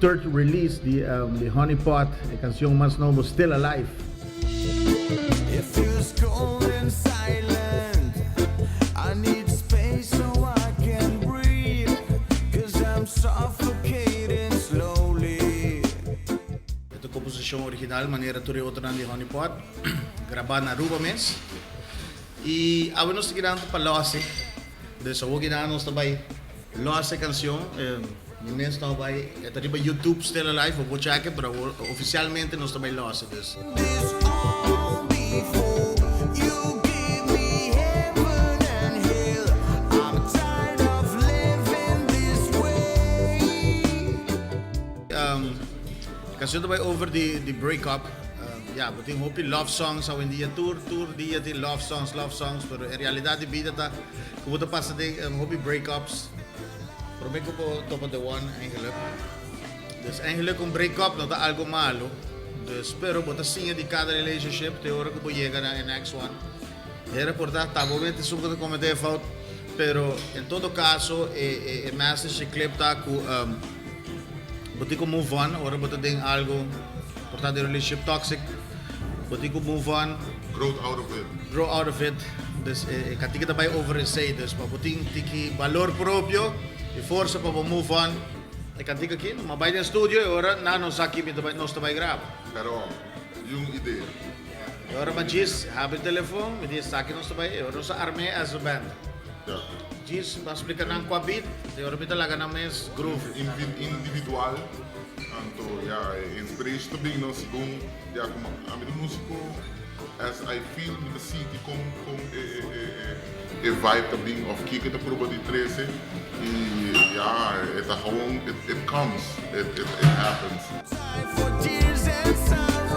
third release di di Honey Pot, e cancion mas nobo Still Alive. It feels cold and silent. I need space so I can breathe. Cause I'm suffocating slowly. E ta composicion original manera tur e otronan di Honey Pot, graba na Aruba mes. Y awe nos ta keda pa Lossie. Dus awor keda nos ta bay Lossie e cancion. Mi mes no a bay, e ta riba YouTube Still Alive, bo por check e, pero awor oficialmente nos ta bay Lossie dus. This all before you give me heaven and hell. I'm tired of living this way. E cancion ta bay over di di break up. Ya, bo tin hopi love songs awendia, tur tur dia tin love songs, love songs, pero e realidad di bida ta cu bo ta pasa den hopi break ups. Prome cu bo topa the one eigenlijk. Dus eigenlijk un break up no ta algo malo. Dus pero bo ta siña di cada relationship te ora cu bo yega na e next one. Hera por ta ta bo mete esun cu ta comete e fout. Pero en todo caso e e message e clip ta cu bo tin cu move on ora bo ta den algo por ta den relationship toxic. Bo tin cu move on. Growth out of it. Grow out of it. Dus e cantica ta bay over esey. Dus pa bo tin tiki balor propio y forsa pa bo move on. E cantica aki no. Ma bay den studio y ora nan no sa ki mi ta bay nos ta bay graba. Pero y un idea. Y ora ma djis habri telefon mi di esaki nos ta bay y ora nos a arm'e as a band. Ya. Djis a splica nan cua beat y ora mi ta laga nan mes groove. Individual. Anto ya e inspiration ta bin no segun ya como ami ta musico as I feel mi ta sinti con con e e e vibe ta bin of kiko ta proba di trece y ya e ta gewoon it it comes it it happens. Time for tears and sorrow.